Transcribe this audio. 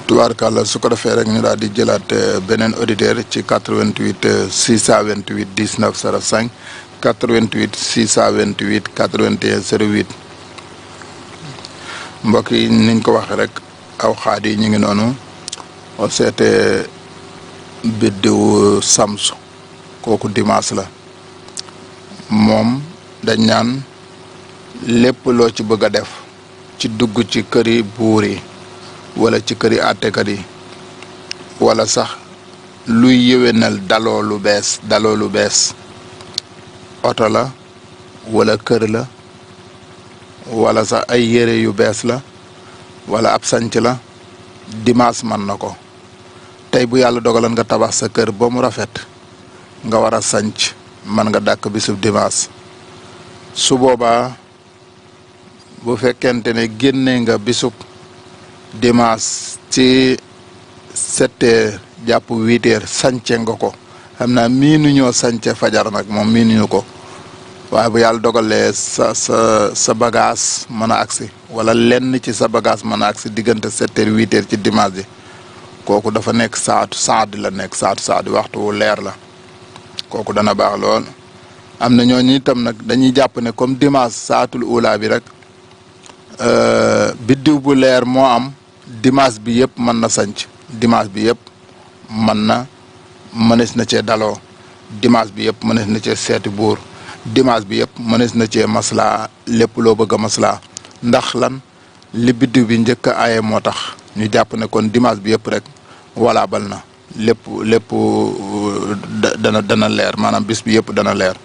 tubaarkàlla su ko defee rek ñu daal di jëlaat beneen auditeur ci 88 628 19 05 88 628 81 08 mbokk yi niñ ko waxee rek aw xaad yi ñu ngi noonu o seete biddiw Samsu kooku dimanche la moom dañ naan lépp loo ci bëgg a def ci dugg ci këri buur yi wala ci këri àttekat yi wala sax luy yéwénal daloo lu bees oto la wala kër la wala sax ay yére yu bees la wala ab sanc la dimanche man na ko tey bu yàlla dogalan nga tabax sa kër ba mu rafet nga war a sanc man nga dàkk bisub dimanche su boobaa bu fekkente ne génne nga bisub dimanche ci 7h jàpp 8h sance nga ko xam naa miinuñoo sance fajar nag moom miinuñu ko waaye bu yàlla dogalee sa bagage mën a agsi wala lenn ci sa bagage mën a agsi diggante 7h 8h ci dimanche ji kooku dafa nekk saadu la nekk saadu waxtu wu leer la kooku dana baax lool. am na ñooñu itam nag dañuy jàpp ne comme dimanche saatul ula bi rek biddiw bu leer moo am dimanche bi yëpp mën na sanc dimanche bi yëpp mënees na cee daloo dimanche bi yëpp mënees na cee seeti buur dimanche bi yëpp mënees na cee maslaa lépp loo bëgg a maslaa ndax lan li biddiw bi njëkk a aaye moo tax ñu jàpp ne kon dimanche bi yëpp rek wala bal na lépp dana leer maanaam bis bi yëpp dana leer